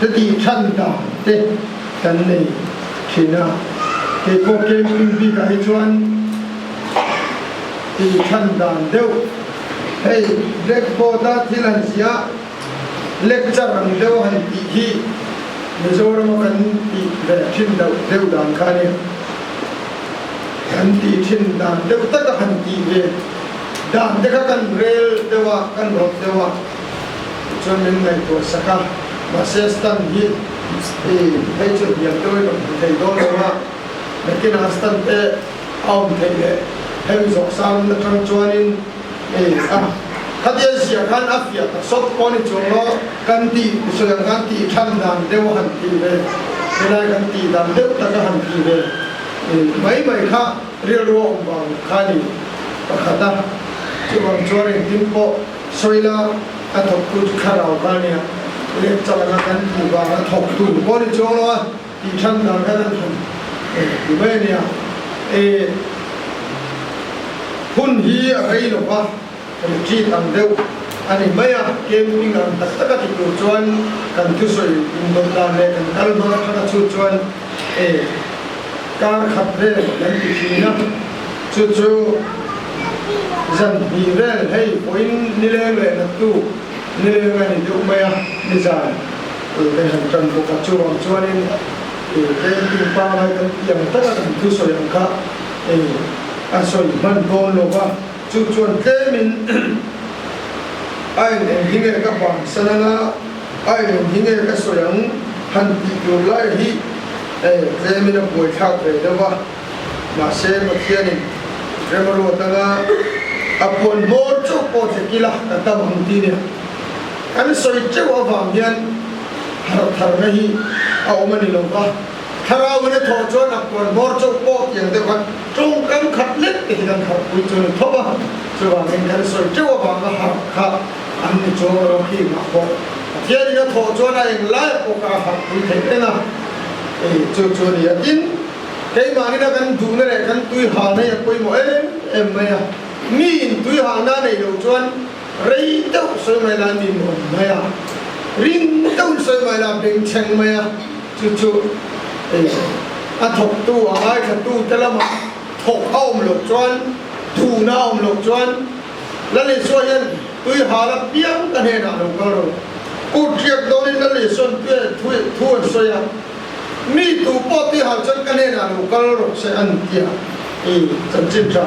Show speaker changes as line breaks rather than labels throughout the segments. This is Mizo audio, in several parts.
Te tih than dan te kan nei thin a, kei pawh camping bikah hi chuan tih than dan deuh hei blackboard a thil han ziah lecture ang deuh a han tih hi Mizoram a kan tih ve thin loh deuh dan kha a ni. Kan tih thin dan deuh tak a han tih ve dan te kha kan rel deuh a, kan rawt deuh a. Chuan min ngaihtuah sak a, mahse stand hi i phei chu hniam deuhin rawn hmu thei dawn lo a, nakinah stand te a awm theih leh hemi zawh sang atang chuanin i a khatia ziah khan a fiah tak sawt pawh ni chuang lo kan tih sawi ang khan tih than dan deuh a han tih ve, helai kan tih dan deuh tak a han tih ve i mai mai kha rilru a awm vang kha a ni pakhat a, chuvang chuan engtin pawh. Sawila a thawktu chu thlarau kha a nia, lecture anga kan tih vanga thawktu pawh a ni chuang lo a, tih than dan kha kan han ti mai a nia. E hun hi a rei lo va, retreat ang deuh a ni mai a, camping ang tak tak a ti tur chuan kan thusawi indawt dan leh kan kal hmang atanga chhut chuan e kar khat vel kan ti thin a, chu chu Zan hnih vel hei pawhin nileng leh nattu nileng a ni deuh mai a, nizan kan han tan bawk a, chuvang chuanin camping pangngai kan tih ang taka kan thusawi ang kha a sawi hman dawn lo va, chu chuan tlemin a en eng hi nge ka bansan anga a en eng hi nge ka sawi ang han tih tur lai hi tlemin a buaithlak ve deuh va. Mahse, Pathianin remruat anga a puan hmawr chauh pawh che kila ka tam ang ti nia. Kan sawi teuh avang hian harh tharna hi a awm a ni lo va, thlarau in a thawh chuan a puan hmawr chauh pawh tiang deuh khan tawngkam khat lek te hi kan harhpui chu a ni thawp a, chuvangin kan sawi teuh avanga harh kha an ni chuang lo khi mah pawh Pathianin a thawh chuan a englai pawh kha a harhpui theih reng a, chu chu a ni a. Tin. Keimahina kan duhna leh kan tui halna hi a pawimawh em em mai a, mi in tui halna a neih loh chuan rei deuh sawi mai la nin awm mai a, ring deuhin sawi mai la bengchheng mai a, chu chu a thawktu a ngaithla te lamah thawk a awm loh chuan duhna a awm loh chuan Lal Isua hian tui hal a piang ka hnenah lo kal rawh. Kut riak dawnin Lal Isua'n tui thu an sawi a. Mi tu pawh tih hal chuan ka hnenah lo kal rawh se an ti a, i chanchin tha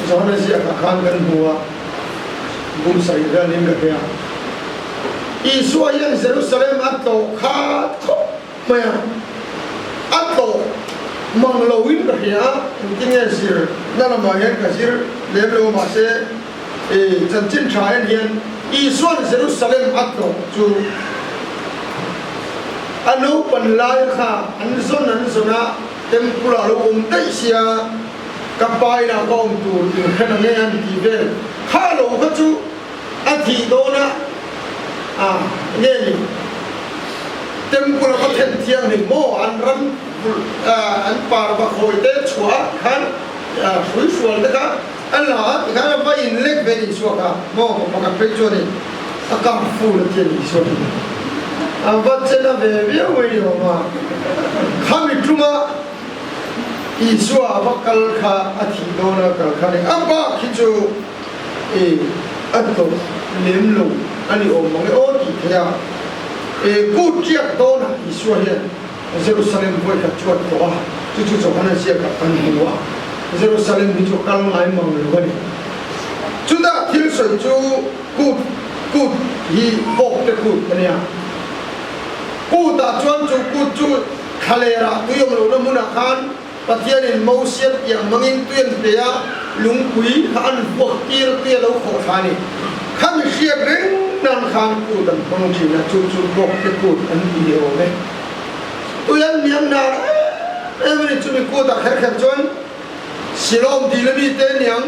Johana ziakah khan kan hmu a, bum sarih velin ka hria. Isua hian Jerusalem a tlawh kha khawp mai a, a tlawh mang loin ka hria a, engtin nge zir na lamah hian ka zir lem lo mahse i chanchin tha en hian Isua'n Jerusalem a tlawh chu a naupan lai kha an zawn an zawn a, temple ah lo awm daih sia, ka pa inah ka awm tur inhren ang e an tih vel kha lo kha chu a thih dawn a, a nge ni temple a va thlen thianghlim maw an ram an parva khawi te chhuah khan hrui hrual te kha A la a ti khan a va in lek ve Isua kha maw ka pakhat phei chuan in a kang ful a ti a ni Isua hi a va chen a ve viau mai ni awm a khami ṭuma Isua a va kal kha a thih dawn a kal kha ni a bak hi chu i a tlawh lem lo a ni awm mang e aw tih theih a e kut ṭiak dawn ah Isua hian Jerusalem vawikhat chu a tlawh a, chu chu Johana ziakah kan hmu a, Jerusalem hi chu a kal ngai mang lo a ni. Chutah thil sawi chu kut, kut hi bawkte kut a nia. Kutah chuan chu kut chu thlalerah tui awm lohna hmunah khan Pathianin Mosian piang hmangin tui an pe a, lungpui kha an vuak tir tui a lo khawh thla a ni. Khami hriat reng nan khan kut an hmang thin a, chu chu bawkte kut an ti ni awm e. Tui an miang nar em em a ni, chumi kutah kher kher chuan Silawm dil ami te niang,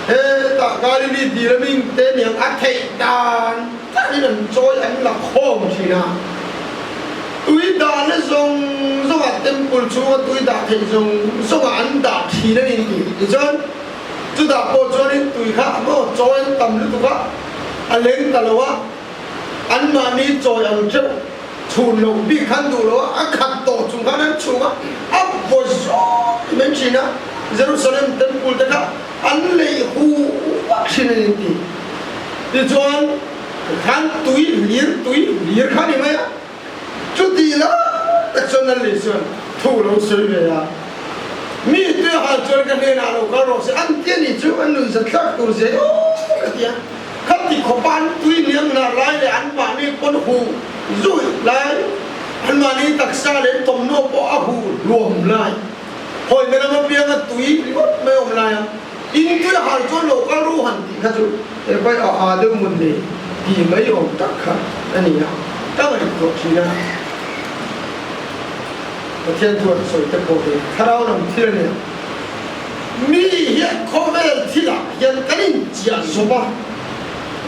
hetah Galili dil ami te niang a theih dan takin an chawi an la khawm thin a. Tui dahna zawng zawngah temple chhunga tui dah theih zawng zawngah an dah thin a ni tih tichuan chutah pawh chuanin tui kha maw chawi an tam lutuk a, a leng ta lo a, anmahni chawi ang theuh. Chhun loh bik khan duh lo a, a khat tawh chung khan an chhung a, a vawi zawk mai thin a, Jerusalem Temple te kha an lei hu vak thin a ni ti. Tichuan khan tui hlir tui hlir kha ni mai a, chuti lai tak chuan Lal Isuan thu lo sawi ve a, Mi tui hal chuan ka hnenah lo kal rawh se an ti a ni chu, an nun zathlak tur zia aw ka ti a. Khati khawpa an tui hniam hnar lai leh anmahni pawn hu zuih lai, anmahni taksa leh thawmhnaw pawh a hu hluam lai, hawina lam apianga tui ringawt mai awm laia in tui a hal chuan lo kal ru han tih kha chu epai a ha deuh mun nei tih mai awm tak kha a ni a, ka ngaihtuah thin a. Pathian chuan sawi te pawh hi thlarau lam thil a ni a. Mi hian khawvel thilah hian kan inchiah zawp a,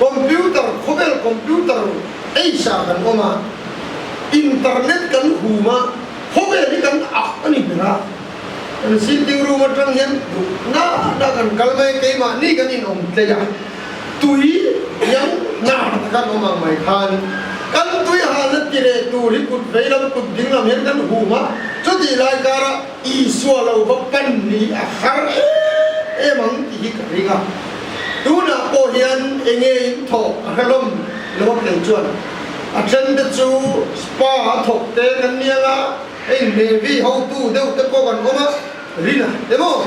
computer, khawvel computer eisa kan awm a, internet kan hum a, khawvel hi kan ah a ni ber a. Kan sitting room atang hian duh na na kan kal mai, keimahni kan inawm tlei a, tui hian hnar ta kan awm ang mai khan kan tui halna ti leh tur hi kut vei lam kut ding lam hian kan hum a, chutih lai karah Isua lo va pan ni a har em em ang tih hi ka ring a. Tunah pawh hian enge in thawk a hre hlawm lo a kei chuan a then te chu spa a thawk te kan ni ang a, hei Navy hotu deuh te pawh kan awm a, Rina te maw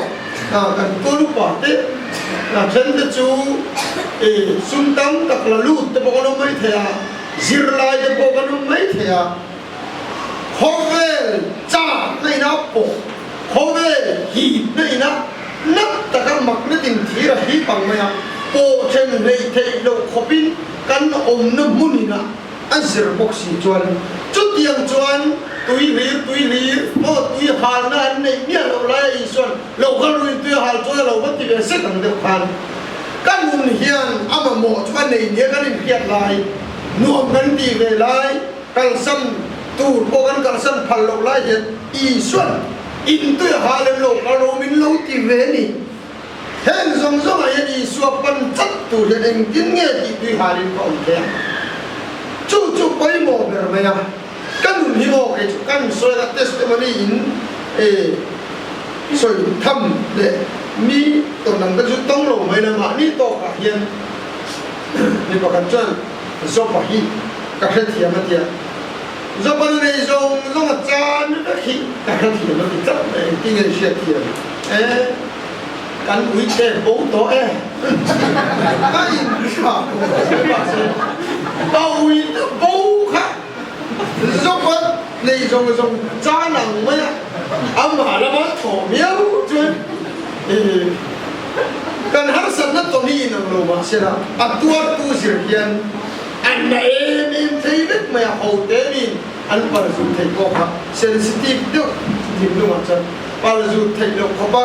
kan tual upa te, a then te chu sum tam tak la lut te pawh kan awm mai thei a, zirlai te pawh kan awm mai thei a. Khawvel chak na ina pawh khawvel hip na ina nat taka mak na ding thir a hip ang mai a, pawh then hleih theih loh khawpin kan awmna hmun ina a zir bawk si chuan chutiang chuan tui hlir tui hlir maw tui halna an neih miah loh lai a Isuan lo kal ruin tui a hal chuan a lo va ti ve sek ang deuh khan ka nun hian a mamawh chu a nei nia kan inhriat lai nuam kan tih ve lai Kalsan tur pawh kan kalsan phal loh lai hian Isuan intui a ha lem lo kal ro min lo ti ve a ni. Heng zawng zawngah hian Isua pan chat tur hian engtin nge tih tui halin ka awm thei a? Chu chu pawimawh ber mai a. Ka nun hi maw kei chu kan sawi a testimony in e sawi tham leh mi tawn ang te chu tawng lo mai la mahni tawkah hian mi pakhat chuan Zopa hi ka hrethiam a tia. Zopa nu nei zawng zawng a chan vek hi ka hrethiam a ti tlat mai, engtin nge i hriatthiam e, kan ui te bo tawh e, ka inthla mahse ka ui te bo kha Zopa nei zawng zawng chan ang mai a, amah lama thaw viau chuan Kan harsatna tawh hi inang lo mahsela a tuartu zir hian an na em em thei vek mai a, ho te min an pal zut theih pawh kha sensitive deuh thinlungah chuan pal zut theih loh khawpa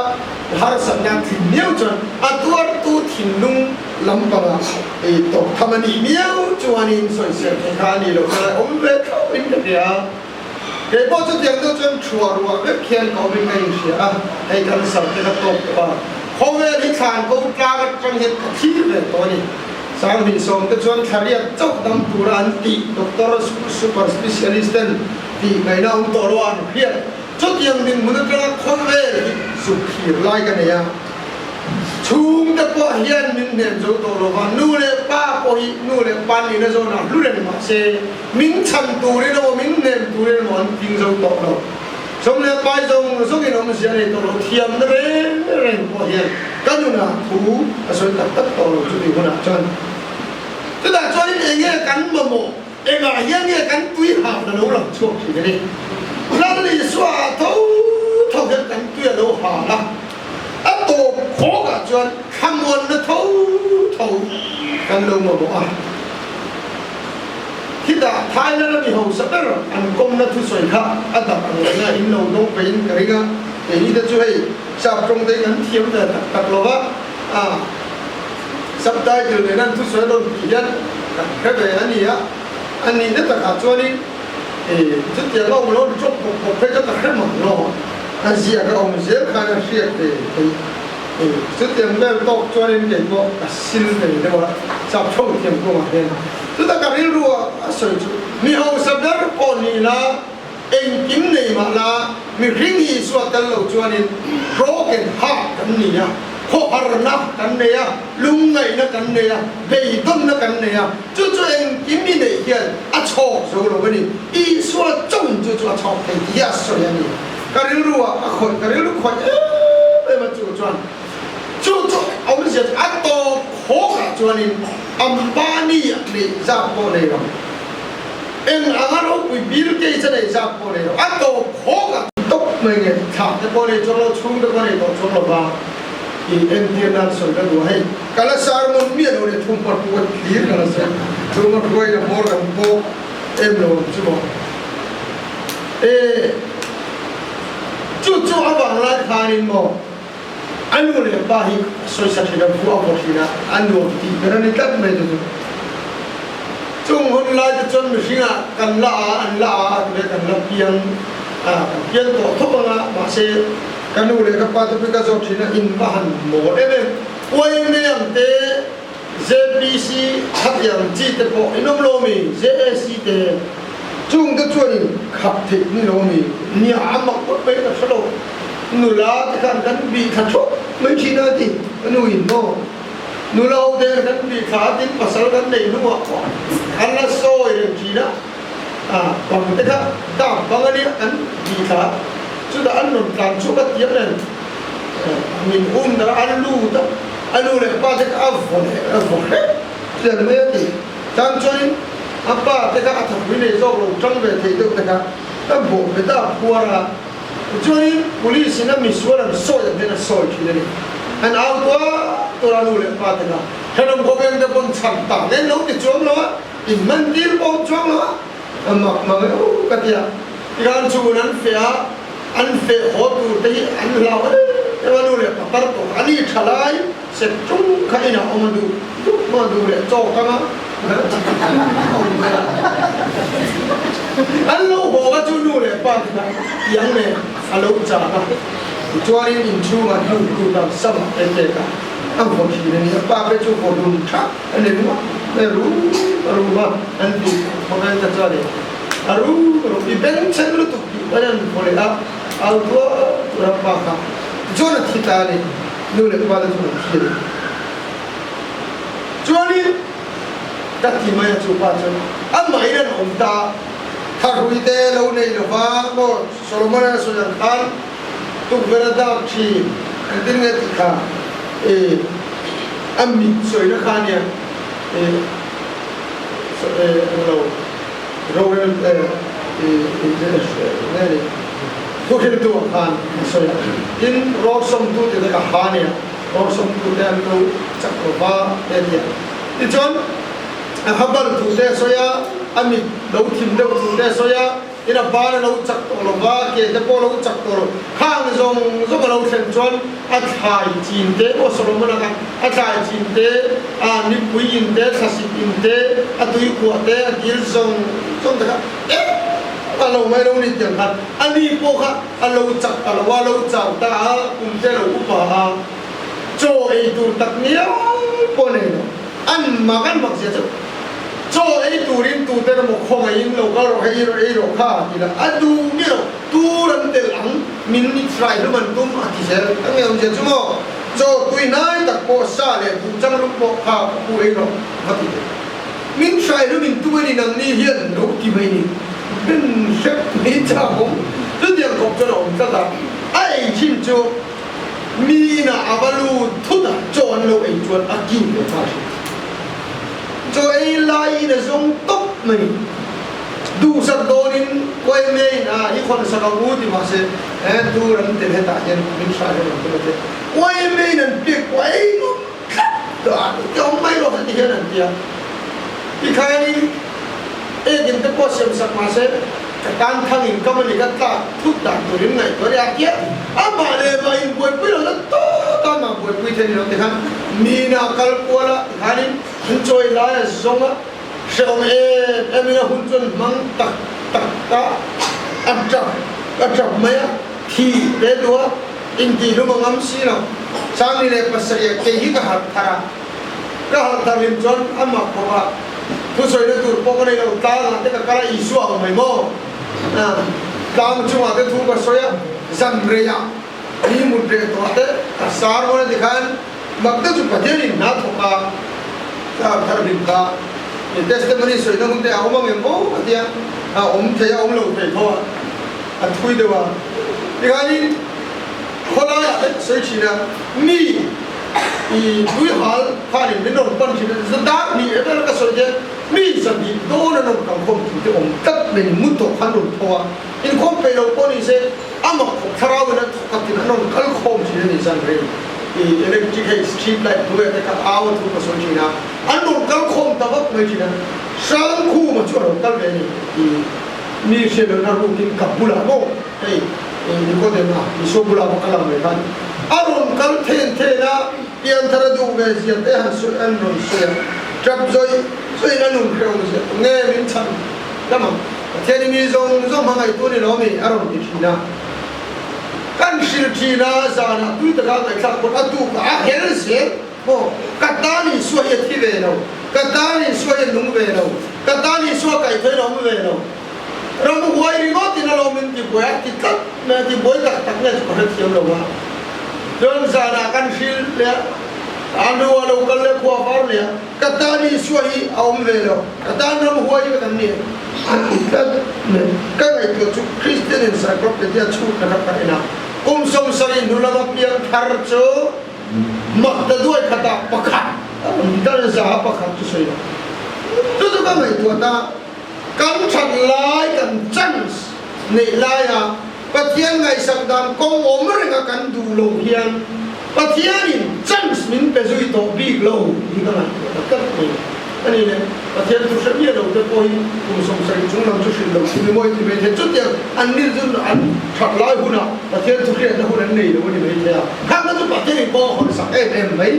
harsatna thin miau chuan a tuartu thinlung lampangah ei tawp tham a nih miau chuanin sawisel theih kha a nih loh kha awm ve tho in ka hria. Kei pawh chutiang deuh chuan thuah ruah vek hian ka awmin ka inhria a, hei cancer te ka tawk tawh a, khawvel hi thlan ko tlang atang hian ka thlir ve tawh a ni. Sanghnih sawmte chuan thlariat chauh dam tura an tih doctor super specialist ten tih ngaihna awm tawh lo a an hriat. Chutiang dinhmun atanga khawvel hi zuk thlir lai ka nei a. Chhungte pawh hian min hnem zo tawh lo va, nu leh pa pawh hi nu leh pa nihna zawnah hlu reng mah se min chhan turin emaw min hnem turin emaw an tling zo tawh lo. Sawm leh pai zawng zawngin awmzia nei tawh lo, thiamna reng reng pawh hian ka nunah thu a sawi tak tak tawh lo chutih hunah chuan. Chutah chuanin eng nge kan mamawh, engah hian nge kan tui hahna lo lang chhuak thin a ni. Lal Isua ah tho tho hian kan tui a lo hal a. A tawp khawkah chuan thlamuanna tho tho kan lo mamawh a. Khitah Thailand a mi hausa ber an kawmna thusawi kha a dap ang reng a, in lo dawng peihin ka ring a. Keini te chu hei sap tawng te hi kan thiam ve tak tak lo va, a subtitle nena an thusawi a rawn tih hian kan hre ve a ni a. A nihna takah chuanin chutiang a awm lo, an drop bawk bawk phei chuan ka hre mang lo. A ziak a awm zel khan a hriat ve theih. Chutiang vel tawk chuanin kei pawh ka sil ve deuh a, chap tho thiam kawngah hian. Chuta ka rilru a sawi chu, mi hausa ber pawh ni la, engkim nei mah la, mihring hi Isua tel lo chuanin broken heart kan ni a, khawharna kan nei a, lungngaihna kan nei a, beidawnna kan nei a, chu chu engkim i neih hian a chhawk zo lo a ni. Isua chauhin chu chu a chhawk thei tih hi a sawi a ni. Ka rilru ah a khawih, ka rilru khawih em em a chu chuan chu chu awmzia chu a tawp khawk ah chuanin Ambani ah neih zat pawh nei lo, eng anga ropui Bill Gates a neih zat pawh nei lo, a tawp khawk ah tawp mai nge thlah te pawh nei chuang lo, chhung te pawh nei tawh chuang lo va i entir nan sawi ka duh a, hei ka la sermon miah lo leh thumhma hruai thlir ka la sawi, thumhma hruai na hmawr kan pawh em lo ang chu maw. E, chu chu a vang lai khanin maw a nu leh pa hi a sawisa thin a, vu a vaw thin a, a nuam tih ber a ni tlat mai chu chu. Chung hun lai te chuan mihringah kan la a, an la a, tule kan la piang a, kan piang tawh thawp ang a, mahse ka nu leh ka pa te pawh hi ka zawt thin a, in va han mawl em em, uai mai ang te, ZPC khatiang chi te pawh in awm lo mi? JAC te chung te chuan in khap theih ni lo mi? Nia a mak ngawt mai ka hre lo. Nula te khan kan bih thla thup mai thin a ti ka nu in maw? Nula ho te kan bih thla a tin pasal kan neih hnuah pawh an la sawi reng thin a, a bang te kha dam bang a nia kan bih thla a, chutah an rawn tlan chhuak a tiang nen min um dar a lut a. A nu leh pa te kha a vaw leh a vaw hrep tlian mai a ti. Tan chuanin a pa te kha a thapui nei zawk lo tang ve thei deuh te kha a bawh ve ta a phuar a. Tichuanin police in a misual an sawi ang hian a sawi thin a ni. An au tuar tuar a nu leh pa te kha thenawm khawveng te pawn chhan tak nen lo ti chuang lo a, in man tir pawh awm chuang lo a, a mak mang e u ka ti a. Tikhan chhun an feh a. An feh haw tur te hi an hlau em em a, nu leh pa tar tawh a ni tha lai set tung kha inah awm a duh duh maw duh leh chaw kang a awm mai a, an lo haw kha chu nu leh pa te kha tiang nen a lo chak a, tichuanin inchhungah hnu lut a sam a pe pek a, a vaw thin a ni, a pa te chu vaw dum thak a ni ringawt mai a rum a rum a an ti khawvel te chuan in. A rum rum i bengchheng lutuk tih pawn an hmu leh a, au tuar tuar a pa kha John a thi ta a ni, nu leh pa te chu an thi a ni. Chuanin ka ti mai a chu pa chuan amahin an awm ta, thahrui te lo nei lova maw Solomon a sawi ang khan tukverh a dak thin engtin nge tih kha i a mit sawina kha ania i englo. Rorel nge ni thuhriltu ah khan an sawi a, tin rawlsawmtu te te ka ha nia, rawlsawmtu te an lo chak lo va te a ti a. Tichuan a ha bal thu te a sawi a, a mit lo thim deuh thu te a sawi a, tin a ban a lo chak tawh lo va, ke te pawh a lo chak tawh lo, khang zawng zawng a lo thlen chuan a thlai chin te aw Solomon-a kha a thlai chin te, a nipui in te, thlasik in te, a tuikhuah te, a dil zawng zawng te kha eng a lo ngai lo ni tiang khan a ni pawh kha a lo chak ta lo a, lo chau ta a, kum te a lo upa a, chaw ei tur tak ngial pawh a nei lo. An mak an mak zia chu chaw ei turin tute emaw khawngaihin lo kal rawh hei ei rawh kha ti la a duh mi lo tur an telh ang min hrai hlum an tum a ti zel. Ka nge awmzia chu maw chaw tui hnai tak pawh sa leh buh chang lum pawh kha ka pu ei rawh va ti teh. Min hrai hlum in tum a ni nangni hian lo ti mai ni. Ben hrep mai chak awm chutiang khawp chuan a awm tlat a, a ei thin chu Mi inah a va lut thut a, chaw an lo ei chuan a kil ve nghal thin. Chaw ei laiin a zawng tawp mai. Duhsak dawnin Koeme in a i khawn sak ang u ti mah se, he tur an tel hetah hian min hrai hlawm ang tum a ti. Koeme in an pek pawh a ei ngawt tlat tawh a, ti awm mai rawh heti hian an ti a. Tikhanin ekin te pawh siam sak mah se, Ka tan thang in kam a ni ka tlak thut dan tur in ngaihtuah a ni a tia amah leh mah in buaipui lo na tawt a amah buaipui thei ni lo tikhan mina kal kual a tikhan in an chawi lai a zawng a hrehawm em em in a hun chuan hmang tak tak a a tap a tap mai a thi te duh a intihhlum a ngam si lo Sangni leh pasarih ah kei hi ka harh thar a ka harh thar hlim chuan amah khawp a. Thusawina tur pawh ka nei lo, tlangah te ka kal a, Isua ang mai maw? Tlang chungah te thu ka sawi a, zan reiah mi mut reh tawh te ka sar mawn a ti khan mak deuh chu Pathianin hna thawk a, thlarau thar hlim kha testimony sawina hun te a awm ang em aw ka tia, a awm thei a awm lo thei tho a, a thui deuh a. Tikhanin khawlaiah te ka sawi thin a, mi I tui hal khanin min rawn pan thin a, dar hnih vel ka sawi hian mi 200 dawn an rawn kal khawm thu te awm tlat mai ni, mu tawh khan rawn tho a, inkhawm peih lo pawh ni se a mak khawp thlarau in an thawk khat in an rawn kal khawm thin a ni zan rei i electric hei street light hnuai ah te kha au a thu ka sawi thin a, an rawn kal khawm ta vak mai thin a, Hrangkhuma chu a rawn kal ve a ni i mi hriatlohna rukin ka bulah maw hei i Nikodema Isua bulah va kal ang mai khan a rawn kal then then a, pianthar a duh ve zia te han sawi an rawn sawi a, tap zawih zawih in a nun hreh awm zia tu nge min chhan lam ang, Pathian i mi zawng zawng hmangaihtu ni lo mi a rawn ti thin a, kan hrilh thin a, zanah tui taka ngaihthlak pawn a tuk a hel zel maw, ka tan Isua hi a thi ve lo, ka tan Isua hi a nung ve lo, ka tan Isua kaihthawhin a awm ve lo. Ram huai ringawt in alawm in ti buai a ti tlat mai a, ti buai tak tak nge chu ka hrethiam lo a. Chuan zanah kan hril leh a, a nu a lo kal leh khua var leh a, ka tan Isua hi a awm ve lo, ka tan ram huai vek an ni a ti tlat mai. Ka ngaihtuah chu Christian Encyclopedia chhut na kha ka en a, kum 70 hnu lama piang thar chu mak ta duai khatah pakhat a awm tlat a, za pakhat chu sawi lo. Chu chu ka ngaihtuah ta. Kan that lai kan chance neih laia Pathian ngaihsak dan kawng awm renga kan duh lo hian Pathianin chance min pe zui tawh bik lo hi ka ngaihtuah ta tlat mai a ni le. Pathian thu hre miah lo te pawh hi kum 70 chung lam chu hrilh lo thil mawi ti mai thei. Chutiang an ni chu an that lai hunah Pathian thu hriatna hun an nei lo a ni mai thei a. Khang kha chu Pathianin kawng a hawnsak em em mai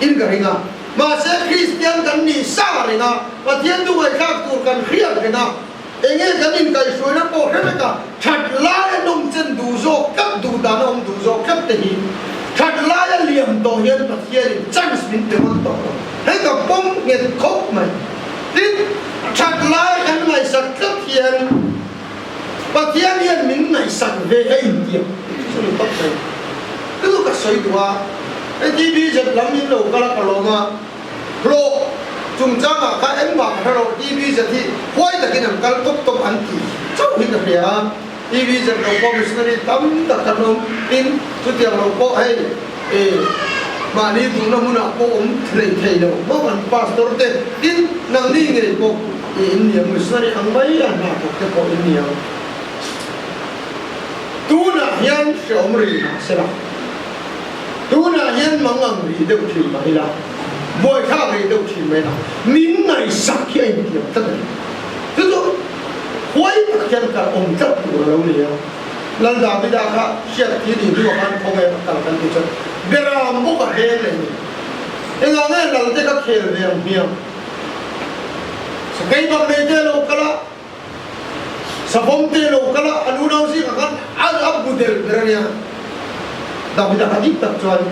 in ka ring a. Mahse Kristian kan nih sa reng a, Pathian chu ngaihthlak tur kan hriat reng a, enge kan inkaihhruaina pawh hre vek a, that laia nawmchen duh zawk tlat, duh dana awm duh zawk tlat te hi that laia liam tawh hian Pathianin chance min pe ngawt tawh lo. Hei ka pawm nghet khawp mai. Tin, that laia kan ngaihsak tlat hian Pathian hian min ngaihsak ve a intiam tih chu ni tawp mai. Chu chu ka sawi duh a, hei TBZ lam in lo kal a ka lawm a, hlawh chungchangah kha engmah ka hre lo, TBZ hi huai takin an kal tawp tawp an tih chauh hi ka hria a, TBZ lo pawh missionary tam tak kan awm, tin chutiang lo pawh hei mahni duhna hmunah pawh awm hlei thei lo maw an pastor te, tin nangni ngei pawh i in ni ang missionary ang mai a hna thawk te pawh in ni ang. Tunah hian hreawm rih mah se la, tunah hian mangang rih deuh thin mah ila, buaithlak rih deuh thin mai la, min ngaihsak hi a intiam tlat a ni. Chu chu huai tak hian kal awm tlat tur a lo ni a. Lal Davida kha hriat thi nih hnuah khan khawnge a kal kan tih chuan Beram bawk a heng leh ni. Engah nge Lal te kha khel ve ang hmiang? Sakei bak nei te a lo kal a. Savawm te lo kal a, an unau zingah khan an a bu del ber a nia. Davida kha dik tak chuan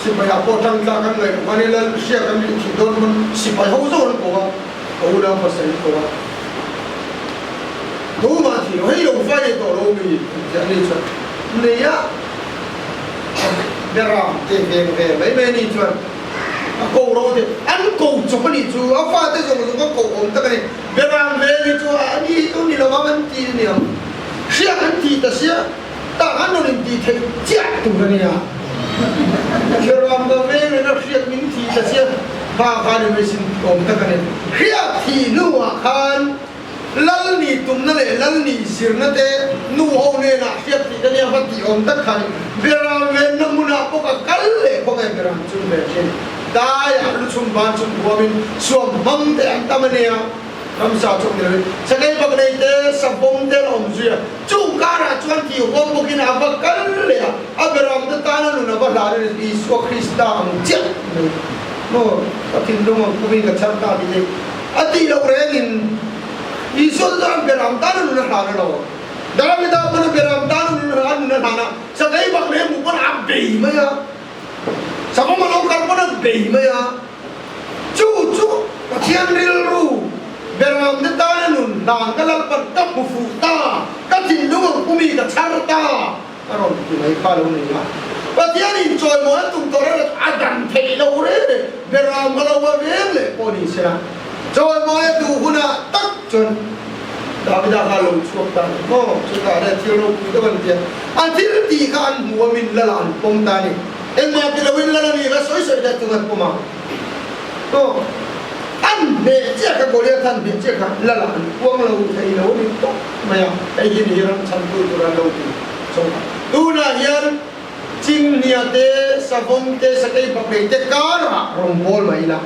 sipai ah pawh tang tlak an ngaih loh khan Lal hria kan rih thih dawn pawn sipai ho zawk an ko a, a unau pasal an ko a. Tumah thih lo, hei lo fai leh tawh lo mi tih a ni chuan nei a beram te veng ve mai mai a ni chuan a ko ro te an ko chawp a nih chu a fate zawng zawng a ko awm tak a ni. Beram vel hi chu a ni hi chu ni lo ang an ti a niang. Hriak an ti ta sia, tah an rawn inti theih chiah tur a nia. Beram ka veng reng a hriak min ti ta sia, kha khan i meisin awm tak a ni. Hriak thih hnuah khan Lal ni tumna leh Lal ni zirna te nu ho hnenah hriak tih ka nia va tih awm tak khan Beram venna hmunah pawh ka kal leh khawng e Beram chu ve thin. Daiah lu chhum ban chhum huamin suam hmang te an tam a nia, ramsa chawk ni lovin sakei bak nei te, savawm te an awm zui a, chung karah chuan thih huam bawkin a va kal leh a, a beram te tana nun a va hlan a ni, Isua Krista ang chiah mai maw ka thinlung ang kumin ka chhar ta tih te a tih loh rengin Isua chu chuan beram tana nun a hlan a lo, Davida pawn a beram tana nun a hlan a, sakei bak nei a hmuh pawn a bei mai a. Savawm a lo kal pawn a bei mai a, chu chu Pathian. Pathian rilru beramte tana nun hlan ka Lalpan ka hmu fuh ta, ka thinlung ang pumi ka chhar ta a rawn ti mai kha lo ni a. Pathian in chawimawi a tum tawh reng a dan theih lo reng reng beram ka lo va veng leh pawh ni sela chawimawi a duh hunah tak chuan Davida kha a lo chhuak ta ni maw? Chutah le thil ropui deuh an ti a, a thil tih kha an hmu a min lal ah an pawm ta a ni. Engmah ti loin lal a nih kha sawi sawi ta chung an pawm ang. Aw, an hneh chiah kha Goliath an hneh chiah kha lal ah an puang lo thei lo a ni tawp mai a, hei hi ni ram chhantu tur an lo ti chawk a. Tunah hian Chinghnia te, Savawm te, Sakei Baklei te karah rawngbâwl mai ila.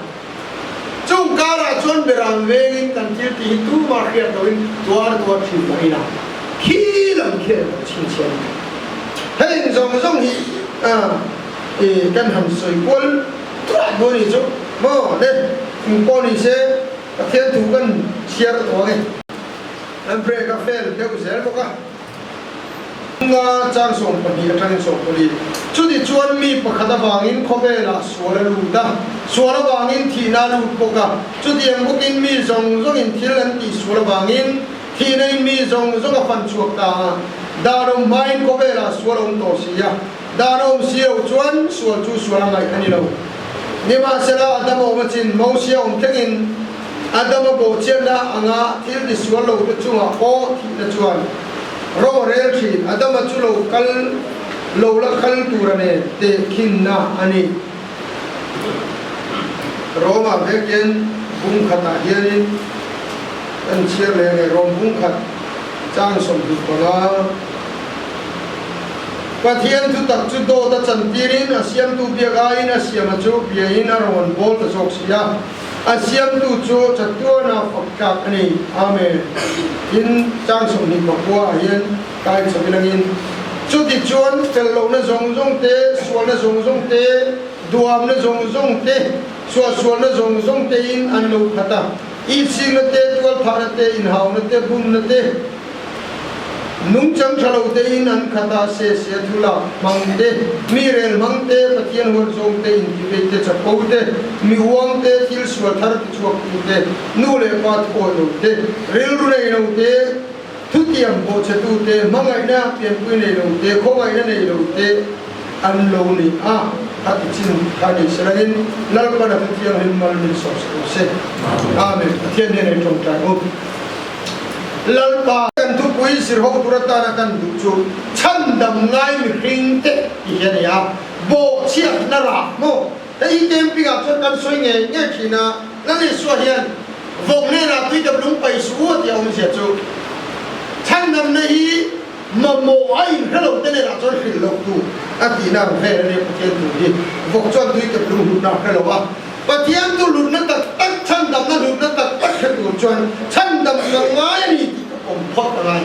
Chung karah chuan beram vengin kan thil tih hi tumah hriat loin tuar tuar thin mah ila, khi lam khi an lo chhinchhiah a ni. Heng zawng zawng hi kan han sawi kual thuah dawn ni chu maw le, eng pawh ni se Pathian thu kan chhiar tawh ang e. An break a fail deuh zel bawk a. Nga chang 12 atangin 14. Chuti chuan mi pakhat avangin khawvelah sual a lut a, sual avangin thihna a lut bawk a. Chutiang bawkin mi zawng zawngin thil an tih sual avangin thihna in mi zawng zawng a fan chhuak ta a. Dan awm hmain khawvelah sual a awm tawh si a, dan a awm si loh chuan sual chu sual a ngaih a ni lo. Nimahsela Adama awm achin Mosia awm thlengin Adama bawhchhiatna anga thil ti sual lo te chungah pawh thihna chuan Ro rel thin, Adama chu lo kal lo la kal tur a nen teh khinna a ni. Roma vekin bung khatah hianin kan chhiar leh ang e, Rom bung khat chang 25. Pathian thutak chu dawt a chantirin a siamtu biak aiin a siama chu biain a rawn bawl ta zawk si a. A siamtu chu chatuana fak tlak a ni. Amen. Tin, chang 29 ah hian kai chho ilangin, Chuti chuan fel lohna zawng zawng te, sualna zawng zawng te, duamna zawng zawng te, suahsualna zawng zawng tein an lo khat a, ihsingna te, tualthahna te, inhauna te, bumna te, Nungchang tha lo tein an khat a, se se thu lak hmang te, mi rel hmang te, Pathian huat zawng te, intihveih te, chapo te, mi uang te, thil sual thar tichhuak tu te, nu leh pa thu awih lo te, rilru nei lo te, thutiam bawhchhe tu te, hmangaihna pianpui nei lo te, khawngaihna nei lo te an lo ni a, a ti chin kha ni se langin Lalpan a thuthianghlim mal min sawm sak lo se. Amen. Pathian hnenah i tawngtai u. Lalpa kan thupui zir ho tur atana kan duh chu chhandam ngai mihring te ti hi a ni a, bawhchhiatna rah maw? Hei hi camping ah chuan kan sawi ngei ngei thin a, Lal Isua hian vawk hnenah tui dap lung paih suh u a tih a awmzia chu chhandamna hi mamawh a inhre lo te hnenah chuan hrilh loh tur a tihna ang vel a nia Pathian thu hi vawk chuan tui dap lung hlutna a hre lo a. Pathian chu hlutna tak tak, chhandamna hlutna tak tak hre tur chuan chhandam ka ngai a ni tih ka pawm phawt a ngai.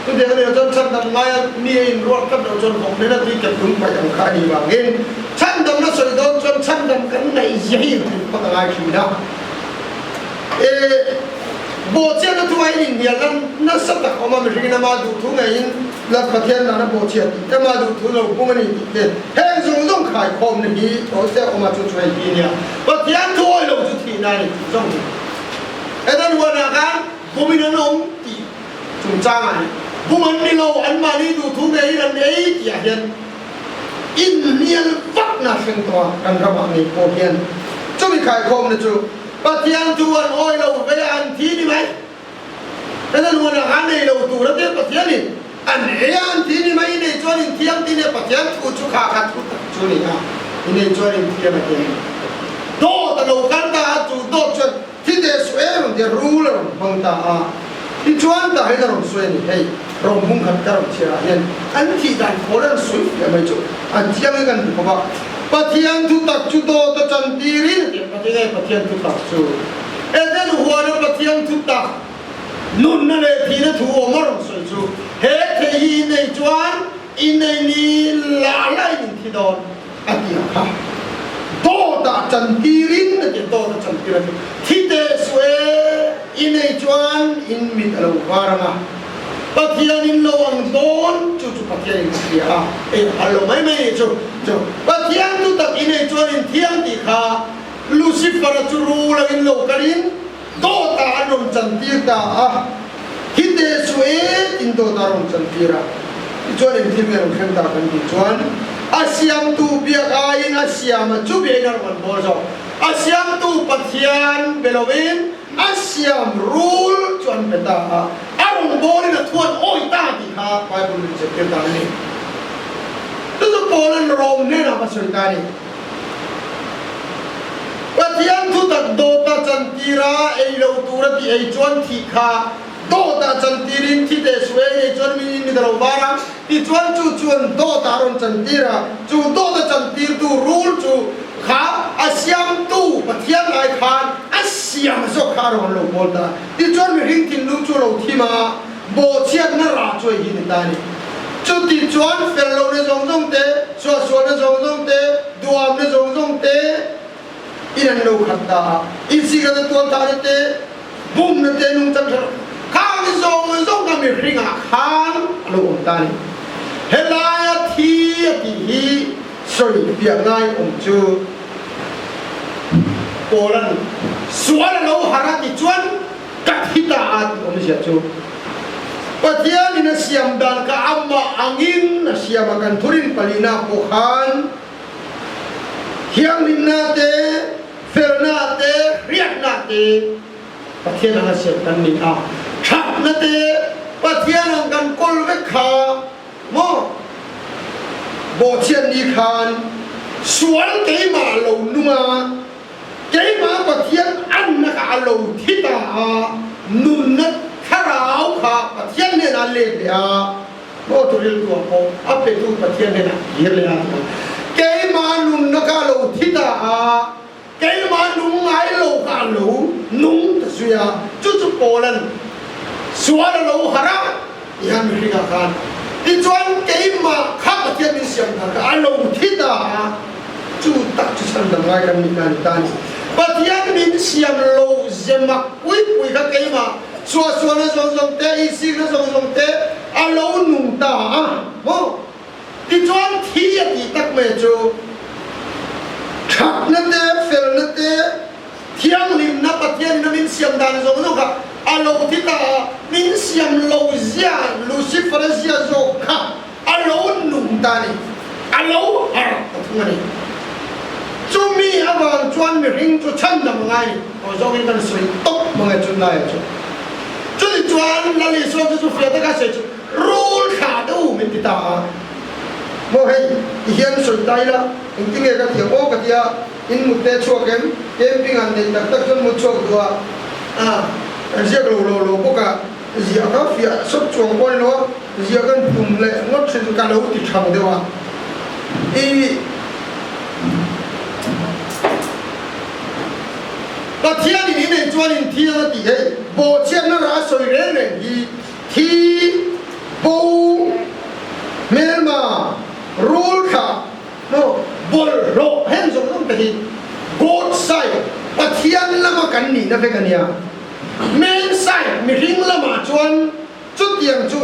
Chutiang a nih loh chuan chhandam ngaia mi a inruat tlat loh chuan vawk nena tui kep lung paih ang kha a nih vangin chhandamna sawi dawn chuan chhandam kan ngaihzia hi inhrilh phawt a ngai thin a. E Bawhchhiatna thu aiin inhnialna nasa tak a awm a, mihringin ama duhthu ngeiin Lal Pathian dana bawhchhiat tih te, ama duhthu lo bum a ni tih te, heng zawng zawng khaikhawmna hi tawite a awm a, chu chu hei hi a nia. Pathian thu awih lo chu thihna a ni tih zawng hi. Eden huanah khan bumin an awm tih chungchangah hi bum an ni lo, anmahni duhthu ngeiin an ei tihah hian inhnial vakna thleng tawh a, kan ramah ngei pawh hian chumi khaikhawmna chu Pathian thu an awih lo ve a, an thi ni mai. Eden huanah khan nei lo tur a tia Pathianin an ei a, an thi ni mai. I nei chuan in thiam tih nia Pathian thu chu kha kha thu tak chu ni a, i nei chuan in thiam a ti a ni. Dawt a lo kal ta a, chu dawt chuan thi teh suh em ang tia rul a rawn hmang ta a. Tichuan tah hian a rawn sawi a ni, hei rawng hmung khat ka rawn chhiarah hian an thih dan khawl an sawi fiah mai chu an thiang hi kan ti khawp a. Pathian thu tak chu dawt a chantirin a ti a, Pathian nge Pathian thu tak chu? Eden huana Pathian thu tak nunna leh thihna thu awm a rawn sawi chu he thei hi i nei chuan i nei ni lah lahin in thi dawn a ti ang kha. Dawtah chantirin a ti a, dawt a chantir a ti. Thi teh suh e, i nei chuan in mit a lo var ang a, Pathian in lo ang dawn chu chu Pathian in a hria a, ei a phal lo mai mai nih chu. Chu Pathian thu tak i nei chuan in thiang tih kha. Lucifer-a chu rul angin lo kalin dawtah an rawn chantir ta a, hi teh chu e tiin dawtah a rawn chantir a. Tichuan engthil nge rawn thleng ta kan tih chuan a siamtu biak aiin a siama chu biain a rawn bawl zawk. A siamtu Pathian be lovin a siam rul chu an pe ta a, a rawn bawlin a thuan awi ta tih kha Bible in zirtir dan a ni. Chu chu Paula'n Rom hnenah va sawi ta a ni. Pathian thutak dawta chantira ei lo tura tih ei chuan thih kha dawta chantirin thi teh suh ei nei chuan min in mit a lo var a, tichuan chu chuan dawta a rawn chantir a, chu dawta chantirtu rul chu kha a siamtu Pathian lai khan a siam zawk kha a rawn lo bawl ta a, tichuan mihring thinlung chu a lo thim a. Bawhchhiatna rah chu ei hi ni ta a ni. Chuti chuan fel lohna zawng zawng te, suahsualna zawng zawng te, duhamna zawng zawng te in an lo khat ta a. Insikatna tualthahna te, bumna te, nungchang ṭha lo khang zawng zawng kha mihringah khan a lo awm ta a ni. Helaia thi a tih hi sawi piah ngai awm chu Paula'n sual a lo harh a ti chuan, Ka thi ta a tih awmzia chu Pathianin a siam dan kha amah angin a siam a, kan thurin palina pawh khan thianghlimna te, felna te, hriatna te Pathian anga siam kan ni a, thatna te Pathian ang kan kawl vek kha maw bawhchhiat ni khan sual keimah lo nung a, Keimah Pathian anna kha a lo thi ta a, nunna thlarau kha Pathian hnenah a let leh a, maw thu riltuah pawh a petu Pathian hnenah a kir leh a ti a. Keimah nunna kha a lo thi ta a, keimah nung ngai lo kha a lo nung ta zui a, chu chu Paula'n sual a lo harh a ti hian mihringah khan tichuan keimah kha Pathian min siam dan kha a lo thi ta a, Chu tak chu chhan dang ngai kan nih na ni ta a ni. Pathian min siam lo ze mak pui pui kha keimah suahsualna zawng zawng te, insikna zawng zawng te a lo nung ta a maw? Tichuan thi a tih tak mai chu thatna te, felna te, thianghlimna Pathianin a min siam dan zawng zawng kha a lo thi ta a, min siam lo zia Lucifer-a zia zawk kha A lo nung ta a ni. A lo harh ta thung a ni. Chumi avang chuan mihring chu chhandam a ngai a ni. Aw zawngin kan sawi tawp mang e chunlaiah chu. Chuni chuan Lal Isua chu chu fiah taka sawi chu rul thlah deuh min ti ta a. Maw hei ti hian sawi ta ila engtin nge ka thiam aw ka tia in mut te chhuak em? Camping an neih tak tak chuan mut chhuak duh a. A kan ziak lo lo lo bawk a. Ziah kha fiah sawt chuang pawh a ni lo a, ziah kan tum leh ngawt thin ka lo ti thang deuh a. I Pathianin i nei chuan in thiang a tih hei, bawhchhiatna rah a sawi reng reng hi thi, bo, hmelma, rul thlah, maw, bawlhhlawh heng zawng zawng te hi God side, Pathian lama kan nihna vek a nia. Man side mihring lamah chuan chutiang chu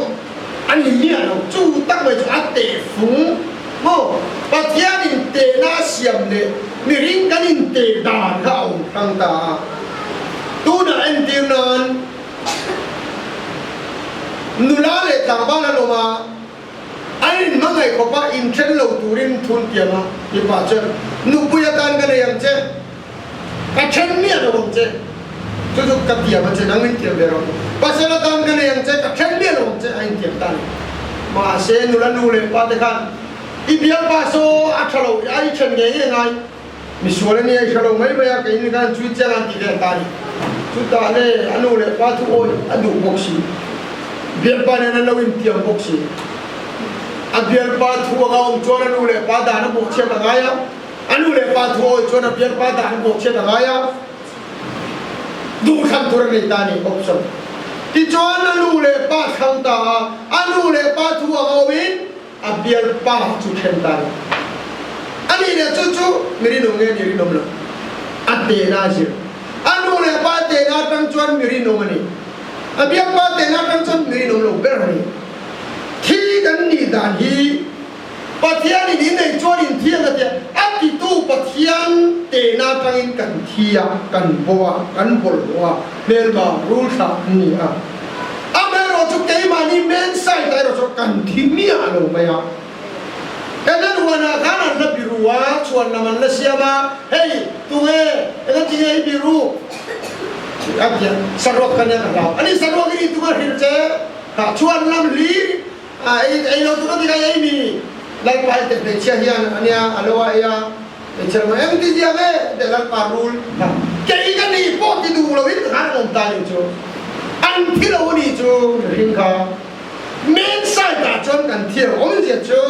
a ni miah lo, chu tak mai chu a teh fung maw? Pathianin tehna a siam leh mihring kan inteh dan kha a awm hrang ta a. Tunah entir nan nula leh tlangval an awm a, an inhmangaih khawp a, inthen lo turin thun tiam a, mipa chuan nupui atan ka nei ang che, Ka then miah lo ang che. Chu chu ka tiam a che, nang min tiam ve rawh. Pasal atan ka nei ang che, ka then miah lo ang che, a intiam ta a ni. Mahse, nula nu leh pa te khan i bialpa saw a tha lo, a i then ngei ngei ngai. Misual a nia, i hre lo mai mai a, kei ni khan chui chiang an ti ve ta a ni. Chutah le a nu leh pa chu awi a duh bawk si, bialpa nen an lo intiam bawk si. A bialpa thu anga awm chuan a nu leh pa dan a bawhchhiat a ngai a. A nu leh pa thu awi chuan a bialpa dan a bawhchhiat a ngai a, duhthlan tur a nei ta a ni, option. Tichuan a nu leh pa thlang ta a, a nu leh pa thu ang awmin a bialpa chu then ta a ni. A nih leh chu chu mi rinawm nge ni rinawm lo? A tehna a zir. A nu leh pa tehna atang chuan mi rinawm a ni. A bialpa tehna atang chuan mi rinawm lo ber a ni. Thi kan nih dan hi Pathianin in nei chuan in thiang a tia, a titu Pathian te. tehna atangin kan thi a, kan bo a, kan bawlhhlawh a, hmelma rul thlah an ni a. Amaherawhchu keimahni main side ah erawh chuan kan thi miah lo mai a. Eden huanah khan an la biru a, chhuan lam an la siam a, Hei, tunge, engatinge i biru? A ti a, Saruak ka nia ka hlau. Ani saruak i nih tunge hrilh che? Kha chhuan lam hlir a ei ei lo tur a ti ka ei mi Lalpa i te hmeichhia hian a nia a lo a ei a hmeichhia lam eng ti zia nge te Lalpa rul kha kei ka ni pawh ti duh lo in khan an awm ta ni chu an thi lo a ni chu mihring kha main side ah chuan kan thi lo awm zia chu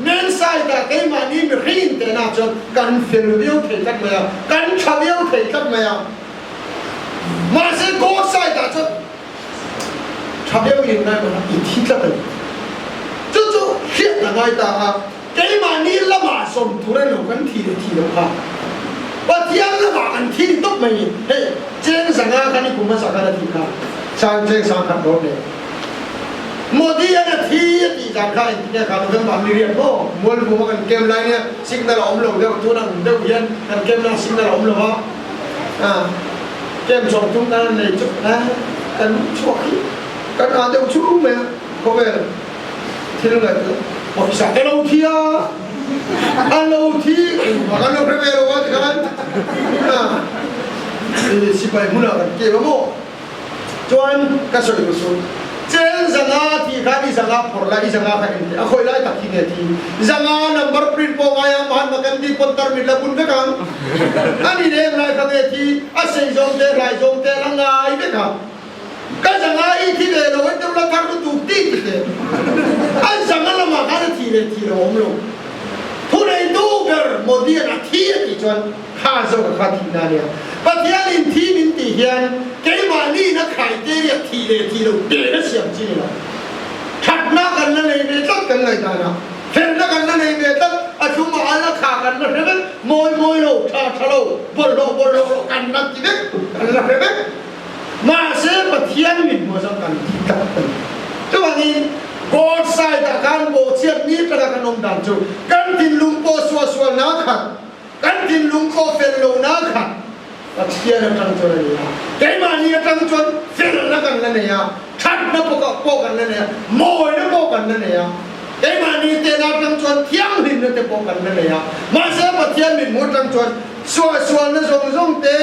main side ah keimahni mihring in tehna chuan kan fel viau thei tlat mai a kan tha viau thei tlat mai a mahse God side ah chuan Tha deuh in ngai mana i thi tlat a ni. Chu chu hriat a ngai ta a, keimahni lamah zawm tur a ni lo, kan thi leh thi loh kha Pathian lamah kan thi ni tawp mai ni. Hei cheng zanga khan i kum hmasa khan a thi kha sang cheng sang khat dawn nen Modi an a thi a tih zan kha engtin nge kha November ni riat maw Mualbum a kan kem lai nia signal a awm lo deuh tun ang deuh hian kan kem lai signal a awm lo va. Kem chawm tum nan nei chu kan chhuak hi kan ah deuh chu mai a, khawvel thil ngaihtuah pawisa te lo thi a, an lo thi engvang an lo hre ve lo a tikhan sipai hmunah kan kem a maw. Chuan ka sawi duh chu, Cheng zanga tih khan i zanga phawrh la, i zanga kha en teh, a khawi lai tak hi nge thi? Zanga number print pawh ngai ang, Mahatma Gandhi pawn tarmit la bun vek ang. A ni leh eng lai kha nge thi? A sei zawng te, hlai zawng te la ngai vek a. Ka zanga i thi ve lo, en deuh la thar lutuk ti ti teh. A zanga lamah khan a thi leh thi lo a awm lo. Thuneitu ber Modi-a'n a thi a tih chuan, Kha zawk kha thihna a nia. Pathianin thi min tih hian keimahniin a criteria thih leh thih loh tehna siam chi ni lo. Thatna kan la nei ve tlat kan ngaihdan a, felna kan la nei ve tlat, a thlumah a la kha kan la hre vek, mawi mawi lo, tha tha lo, bawlhhlawh bawlhhlawh lo kan la ti vek, kan la hre vek. Mahse Pathian min hmuh zawng kan thi tlat a ni. Chuvangin God side ah khan bawhchhiat ni taka kan awm dan chu kan thinlung pawh suahsualna khat, Kan thinlung pawh fel lohna kha Pathian atang chuan a ni a, keimahni atang chuan felna kan la nei a, thatna pawh kan la nei a, mawina pawh kan la nei a, keimahni tehna atang chuan thianghlimna te pawh kan la nei a, mahse Pathian mithmuh atang chuan suahsualna zawng zawng te,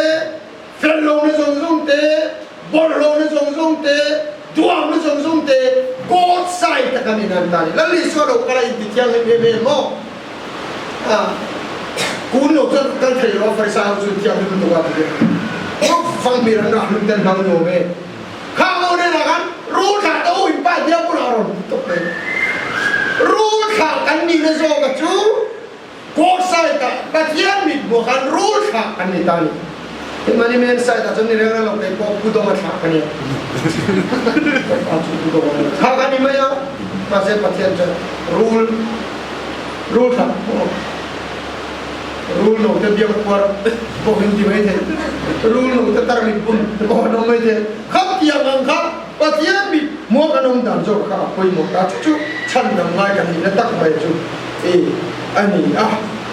fel lohna zawng zawng te, bawlhhlawhna zawng zawng te, duamna zawng zawng te God side a kan inan ta a ni. Lal Isua lo kal a intithianghlim em em maw? A kun lo chuan kal thei lo a, Farisai ho chu inthianghlim lutuk a ti hian Ngawk fanghmir an rah hlum te an hlau nuam e. Khang ho hnenah khan rul thlah te u in pa diam bulah a rawn ti tawp mai. Rul thlah kan nihna zawka chu God side ah Pathian mit hmuh khan rul thlah kan ni ta a ni. Himani men side ah chuan ni reng reng lo kei pawh Pu Dawng a thlah ka nia. Ka chu Pu Dawng a ni. Thlah ka ni mai a, mahse Pathian chuan rul rul thlah pawh rul no te biak puar pawh in ti mai thei. Rul no te tarmit bun te pawh an awm mai thei. Khatiang ang kha Pathian mit hmuh kan awm dan zawk kha a pawimawh ta chu chu chhandam ngai kan nihna tak mai chu i a ni a.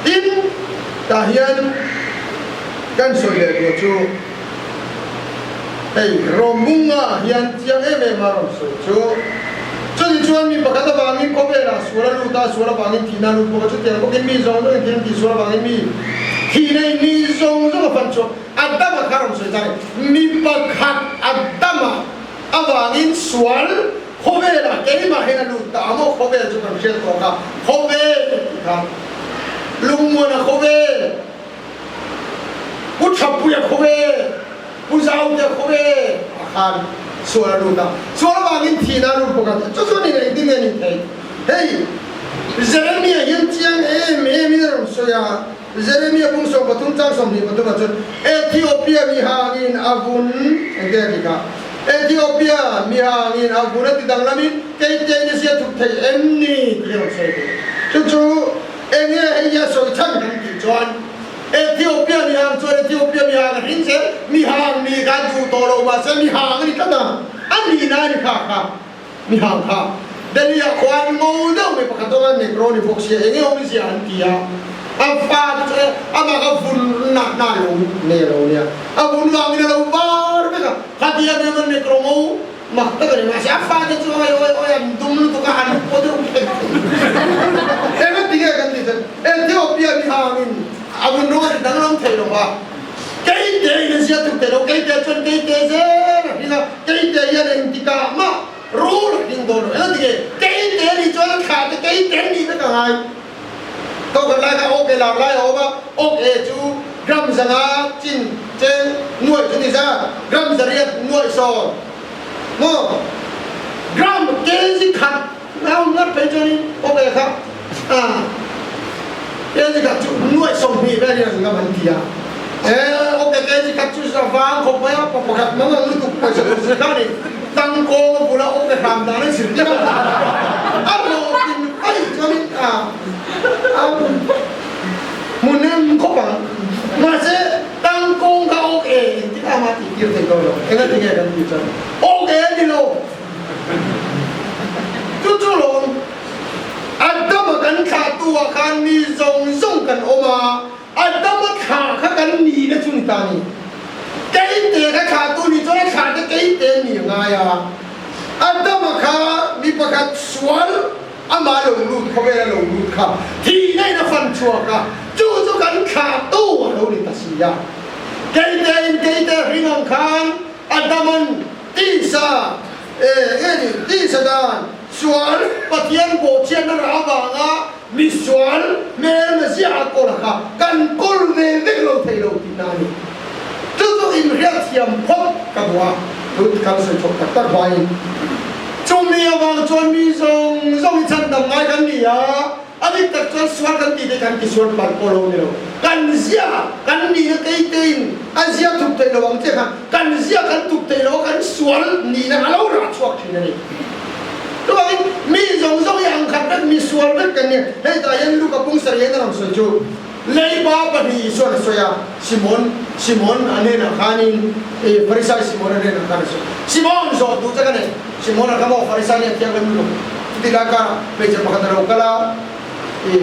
Tin, tah hian kan sawi leh tur chu hei Rawmbunga hian chiang em em a rawn sawi chu, chuti chuan mi pakhat avangin khawvelah sual a lut a, sual avangin thihna a lut bawk a, chutiang bawkin mi zawng zawngin thil an tih sual avangin mi thihna in mi zawng zawng a fan chhuak. Adama kha rawn sawi chang mi pakhat Adama avangin sual khawvelah keimah hian a lut ta a maw khawvel chu kan hriat tawh kha khawvel tih kha lungmuana khawvel Pu Thapuia khawvel Pu Zautea khawvel ah khan sual a lut a sual avangin thihna a lut bawk a chu chu ni engtin nge ni thei hei Jeremia hian chiang em em in a rawn sawi a. Jeremia bung 13 chang 23 ah cun Ethiopia mihang in a vun engte a ti kha Ethiopia mihang in a vun a ti danglam in kei te in a sia thup thei em ni ti an sawi ve. Cucu enge hei hi a sawi chan kan ti chuan Ethiopia mihang chuan Ethiopia mihang a hring zel mihang nih kha duh tawh lo mahse mihang a ni tlat a a nihna a ni kha kha. Mihang kha Delhi ah khuan ngo deuh mai pakhat awm a, Negro ni bawk sia enge awm zia an ti a, a fa chu amah kha vun nak na lo nei lo nia. A vun vangin a lo var vek a, khatia nen an nekro ngo mak tak a ni. Mahse a fate chu oi oi oi an dum lutuk a, an paw deuh phek thei. Engati nge kan tih chuan Ethiopia mi hangin a vun rawng a ti danglam thei lo va, keite in a zia tuk thei lo, keite chuan keite zel a hring a, keite hian engtikah mah rul a hring dawn lo. Engati nge keite nih chuan a thlah te keite an nih vek a ngai. Tawkhat lai kha awk e lar lai a awm a, awk e chu gram 500 chin cheng nuaih chu ni zat, gram 800 nuaih sawn maw? Gram kg khat a awm ngat phei chuanin awk e kha kg khat chu nuaih 20 velin an ngam an ti a, e awk e kg khat chu a vang khawp mai a, pa pakhat mang ang lutuk pawisa tur si kha a ni, tangkawng a bula awk e hram dan an zirtir a, a hlawhtlin vaih chuanin a. Hmun em khawp ang. Mahse, tangkawng kha awk e engtin a mah tih tir thei dawn lo. Enga ti nge kan tih chuan awk e a ni lo. Chu chu lawm Adama kan thlahtu ah khan mi zawng zawng kan awm a, Adama thlah kha kan nihna chu ni ta ni. Keite kha thlahtu nih chuan a thlah te keite an nih a ngai a. Adama kha mi pakhat sual Amah lo lut khawvel a lo lut kha thihna in a fan chhuak a, chu chu kan thlahtu a lo ni ta si a. Keite in keite hring ang khan Adaman tisa e nge ni tisa dan sual Pathian bawhchhiatna rah avanga misual hmelma ziah a kawl kha kan kawl ve vek lo thei lo tihna a ni. Chu chu inhriatthiam phawt ka duh a, chu kan sawi chhuak tak tak hmain chumi avang chuan mi zawng zawng hi chhandam ngai kan ni a, a dik tak chuan sual kan tih te kan tisual palh pawh lo ni lo. Kan zia kan nihna keitein a zia thup theih lo ang che kha kan zia kan thup theih lo a kan sual nihna a lo rah chhuak thin a ni. Chuvangin mi zawng zawng hi angkhat vek mi sual vek kan ni. Hei tah hian Luka pung sarih hian a rawn sawi chu. Leiba pahnih Isua'n a sawi a, Simon, Simon a hnenah khanin, i Farisai Simon a hnenah khan a sawi. Simon, zawh duh che ka nei. Simon a kha maw Farisai nih a thianghlim lutuk. Chuti lai karah hmeichhe pakhat a lo kal a, i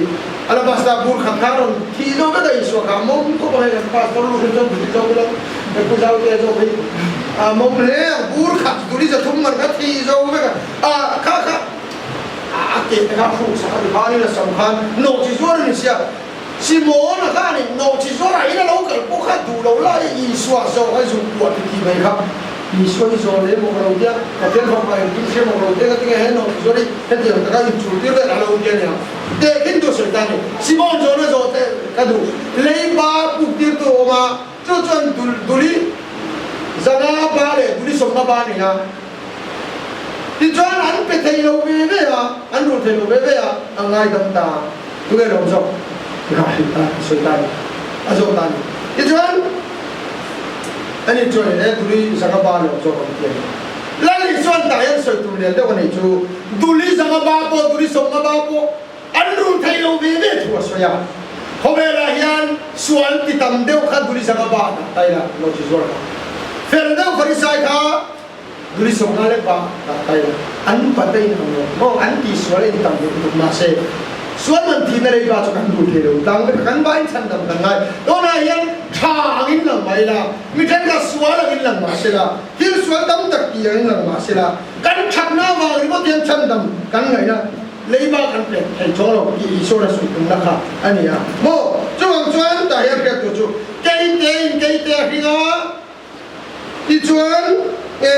alabasta bur khat kha a rawn thih zo vek a, Isua kha a mawm khawp ang hei kan pastor lu hrim chuan buti zawk ila, ka pu zau te zawk hi a mawm hle ang, bur khat duri 300 man kha thih zo vek a, a kha kha A ke te kha hruk sak a ti khanin a sam khan nawhchi zuar a ni sia. Simona khanin nawhchi zuarah in a lo kal pawh kha duh lo lai a Isua zawh kha zuk puah ti ti mai kha. Isua hi zawh leh mawk lo tia, Pathian fapa engkim hria mawk lo tia ka ti nge he nawhchi zuar hi hetiang taka inchul tir vel a lo ti a nia. Tehkhin tu sawi ta a ni. Simon zawhna zawh te ka duh. Leiba puk tir tu a awm a, chu chuan duli 500 ba leh duli 50 ba a nei a. Tichuan an pe thei lo ve ve a, an rul thei lo ve ve a, a ngaidam ta. Tunge lawm zawk? Ka hrilh ta, ka sawi ta a ni, a zawh ta a ni. Tichuan ani chuan e Duli 500 ba lawm zawk ang ti a ni. Lal Isuan tah hian sawi tur lian deuh a nei chu, Duli 500 ba pawh, Duli 50 ba pawh an rul thei lo ve ve thu a sawi a. Khawvelah hian sual ti tam deuh kha Duli 500 ba dah ta ila, Lawchi zuar kha. Fel deuh Farisai kha Duli 50 lek ba dah tai lo. An pat a in ang lo maw? An ti sual a in tam deuh lutuk mahse sual man thihna lei ba chu kan duh thei lo. Tang vek a kan ba in chhandam kan ngai. Tunah hian tha angin lang mai la, mi thenkhat sual angin lang mah se la, thil sual tam tak ti angin lang mah se la, kan thatna avang ringawt hian chhandam kan ngaihna lei ba kan pek thei chuang lo tih Isuan a sawi tumna kha a ni a maw? Chuvang chuan tah hian hriat tur chu keite in keite a hring a, Tichuan, e,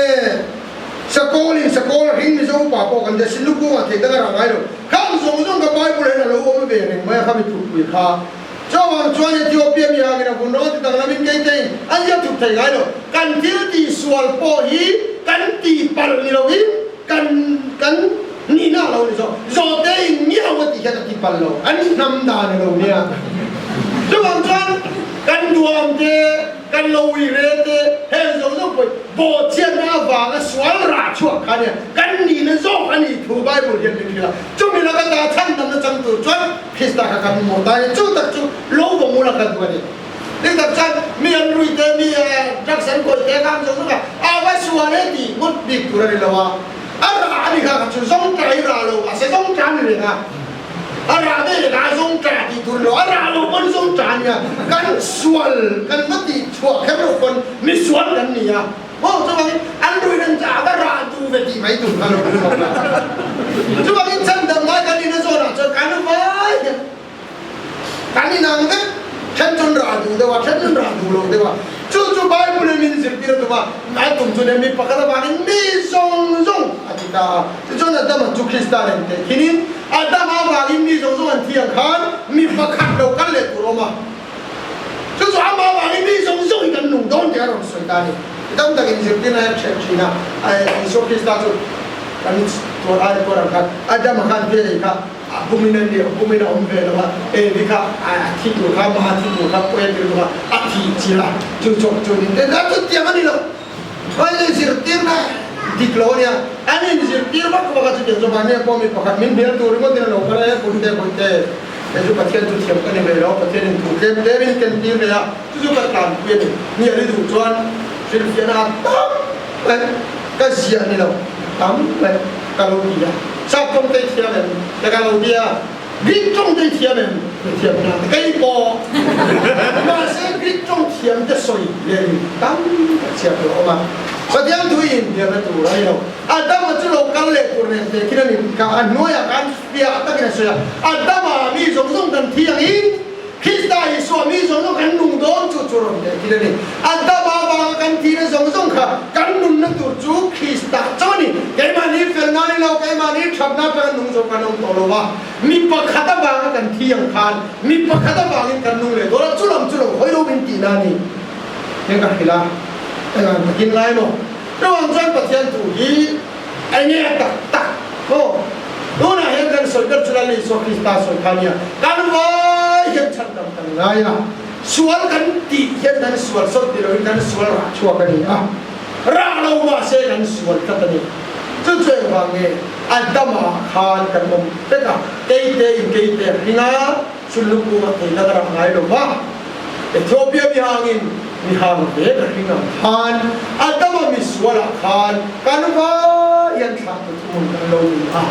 Sakawlin sakawl a hring Mizo upa pawh kan tia sin lukungah theih dang a rah ngai lo. Khang zawng zawng ka Bible hian a lo awm ve reng mai a kha mi thupui kha. Chuvang chuan Ethiopia mi hangin a vun rawng a ti danglamin keitein an ziak thup thei ngai lo. Kan thil tih sual pawh hi kan tih palh ni loin kan kan nihna a lo ni zawk. Zawhtein ngiau a tih hian a ti palh lo. An hnam dan a lo nia. Chuvang chuan kan duam te Kan lo ui re te, heng zawng zawng pawh bawhchhiatna avanga sual rah chhuak kha nia kan nihna zawk a nih thu Bible hian min hrilh a. Chumi laka ta chhandamna chang tur chuan Krista kha kan mamawh ta a ni. Chu tak chu lo vawng ula ka duh a ni. Dik tak chuan mi an rui te, mi drugs an kawih te kha an zawng zawng a, a va sual e tih ngawt bik tur a ni lo a. A rah a ni kha kha chu zawng tlai rah lo, mahse zawng tla a ni reng a. A rah ve leh a zawng ṭa tih tur lo, a rah lo pawn zawng ṭa a nia. Kan sual kan va tih chhuah kher loh pawn mi sual kan ni a. Maw chuvangin an ruih reng chu a va rah duh ve tih mai tur kha lo ni lo. Chuvangin chhandam ngai kan nihna zawnah chuan kan vai hian Kan inang vek, then chuan rah duh deuh a, then chuan rah duh lo deuh a. Chu chu Bible-in min zirtir a tum a, a tum chu nia mi pakhat avangin mi zawng zawng a ti ta a. Tichuan Adama chu Krista nen tehkhinin Adama avangin mi zawng zawng an thi ang khan mi pakhat lo kal leh tur a awm a. Chu chu amah avangin mi zawng zawng hi kan nung dawn tih a rawn sawi ta a ni. Mi tam takin zirtirna hi a ṭhen ṭhin a, Isua Krista chu kan tuar ai tuar ang khan Adama khan thil ei kha A pumin a ni, a pumin a awm ve lo a, Evi kha a thi tur kha, amah a thi tur kha pawi a tir bawk a, a thi chil a, chu chawk chu nin te chu tiang a ni lo. Hei zirtirna dik lo a nia, an inzirtir vak vak a, chutiang chu mahni a pawh mi pakhat min hmel tur ringawt in a lo kal a, he Puite Puite, hei chu Pathian chu thiam ka ni ve lo, Pathianin thu tlem tlem in ken tir ve a, chu chu ka tlanpui a ni. Ni a ri duh chuan hrilhfiahna a tam mai, ka ziah ni lo, tam mai ka lo ti a. Sap tawng te i thiam em? Ka ka lo ti a. Greek tawng te i thiam em? Ka thiam na. Kei pawh. Mahse Greek tawng thiam te sawi leh in tam tak chhiat tur a awm a. Pathian thu i inbiakna tur a ni lo. Adama chu lo kal leh tur nen teh khin a ni. Ka a hnuaiah khan fiah takin a sawi a. Adama mi zawng zawng kan thi angin Krista Isua mi zawng zawng kan nung dawn chu chu rawn leh thil a ni. Adama avanga kan thihna zawng zawng kha kan nunna tur chu Krista chauh a ni. Keimahni felna ni lo, keimahni thatna atanga nung zawng kan awm tawh lo va. Mi pakhat avanga kan thi ang khan mi pakhat avangin kan nung leh dawn a, chu lam chu lo hawi lo min tihna a ni. Heng ka hrilh a, engang takin ngai maw? Chuvang chuan Pathian thu hi eng nge a tak tak maw? Tunah hian kan sawi ber chu Lal Isua Krista sawi kha a nia. Kan vai hian chhandam kan ngai a, sual kan tih hian kan sual sawt ti loin kan sual rah chhuak a ni a, rah lo mahse kan sual tlat a ni. Chu chu engvang nge Adama khan kan awm vek a, keite in keite a hring a, Chunlung kungah theihna ka rak ngai lo va, Ethiopia mihangin mihang ve ka hring ang khan Adama misualah khan kan vai hian thlahtu thuhmun kan lo ni a.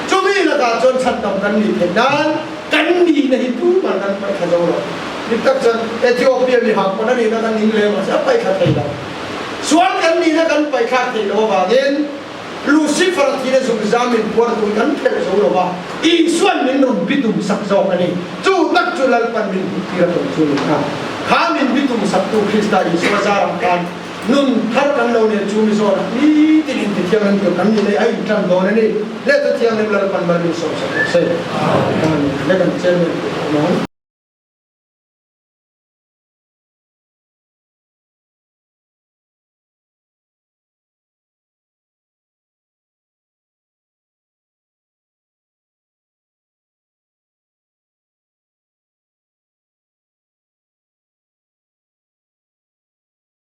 Chumi lakah chuan chhandam kan nih theih nan kan nihna hi tumah kan paihthla zo lo. Dik tak chuan Ethiopia mihang pawn a nihna kan ning lem a, a paihthla thei lo. Sual kan nihna kan paihthlak theih loh avangin Lucifer a thihna zungzam min puar tur kan phelh zo lo va, Isuan min rawn bitum sak zawk a ni. Chu tak chu Lalpan min hmuhtir a tum chu ni kha. Kha min bitum saktu Krista Isua zarah khan nun thar kan lo nen chu mi zawnah nitin intithianghlim tur kan ni leh a intan dawn a ni. Leh chu thianghlim Lalpan mal min sawmsak rawh se. Amen. Le kan chairman tur a awm ang.